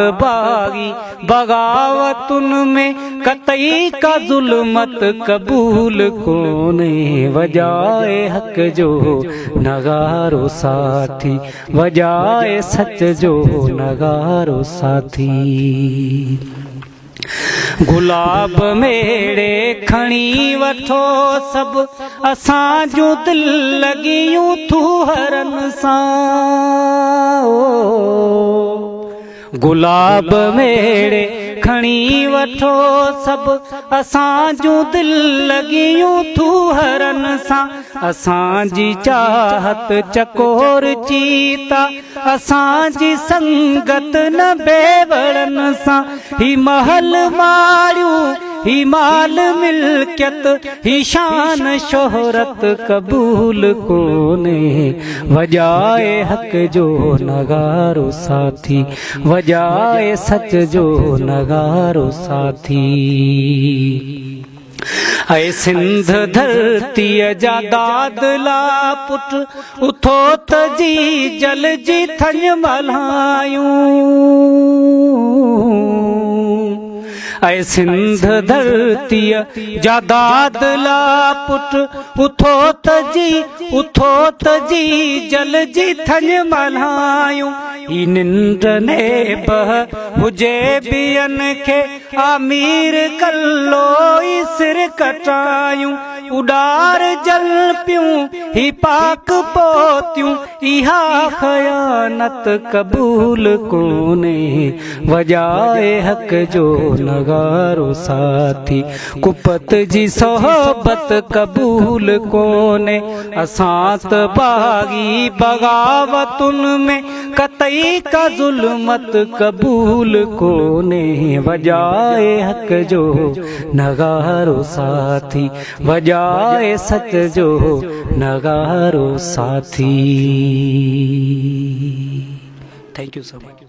باغي بغاوتن ۾ قطعي ڪا ظلمت قبول ڪونهي وڄائي حق جو نغارو ساٿي وڄائي سچ جو نغارو ساٿي. گلاب ميڙي کڻي وٺو سڀ اسان جون دل لڳيون ٿوهرن سان. گلاب ميڙي کڻي وٺو سڀ اسان جون دل لڳيون ٿوهرن سان اسان جي چاهت چڪور چيتا اسان جي سنگت نه بيوڙن سان هي محل ماڙيون هي مال ملڪيت هي شان شهرت قبول ڪونهي وڄائي حق جو نغارو ساٿي وڄائي سچ جو نغارو ساٿي. اي سنڌ ڌرتيء جا دادلا پٽ اٿو ته جي جل جي ٿڃ ملهايون. اي سنڌ ڌرتيء جا دادلا پٽ اٿو ته جي اٿو ته جي جل جي ٿڃ ملهايون. هي ننڊ نيبهه هجي ٻين کي آ مير ڪلو ئي سر ڪٽايون. اڏار جل پيون هي پاڪ پوتيون اها خيانت قبول ڪونهي. وڄائي حق جو نغارو ساٿي ڪپت جي صحبت قبول ڪونهي. اسان ته باغي بغاوتن ۾ قطعي ڪا ظلمت قبول ڪونهي. وڄائي حق جو نغارو ساٿي وڄائي سچ جو نغارو ساٿي. Thank you so much.